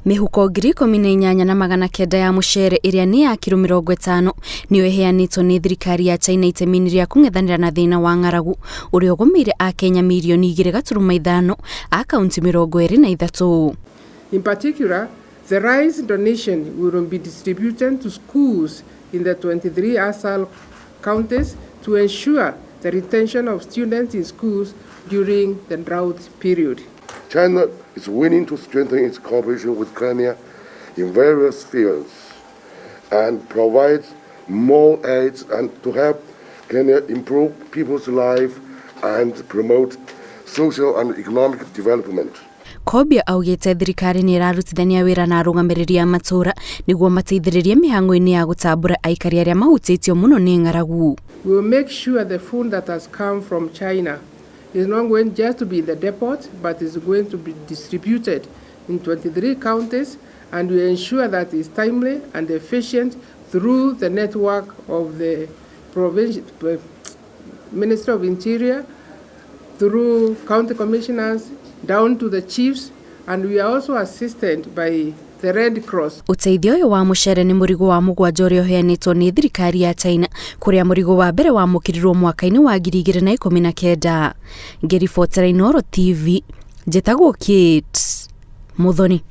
Mĩhuko 18,900 ya mũcere ĩrĩa nĩ ya kiro 50 nĩyo ĩheanĩtwo nĩ thirikari ya China itemi-inĩ rĩa kũng'ethanĩra na thĩna wa ng'aragu ũrĩa ũgũmĩire akenya mirioni 2.5 a kaunti 23. In particular, the rice donation will be distributed to schools in the 23 ASAL counties to ensure the retention of students in schools during the drought period. China is willing to strengthen its cooperation with Kenya in various fields and provide more aid and to help Kenya improve people's life and promote social and economic development. Kobia augĩte thirikari nĩ ĩrarutithania wĩra na arũgamĩrĩri a matũũra nĩguo mateithĩrĩrie mĩhang'o-inĩ ya gũtambũra aikari arĩa mahutĩtio mũno nĩ ng'aragu. We will make sure the food that has come from China is not going just to be in the depot, but is going to be distributed in 23 counties, and we ensure that it's timely and efficient through the network of the Ministry of Interior, through county commissioners, down to the chiefs, and we are also assisted by the Red Cross. Ũteithio ũyũ wa mũcere nĩ mũrigo wa mũgwanja ũrĩa ũheanĩtwo nĩ thirikari ya China kũrĩa mũrigo wa mbere wamũkĩrirwo mwaka-inĩ wa 2019. Ngĩribotera Inooro TV, njĩtagwo Kate Muthoni.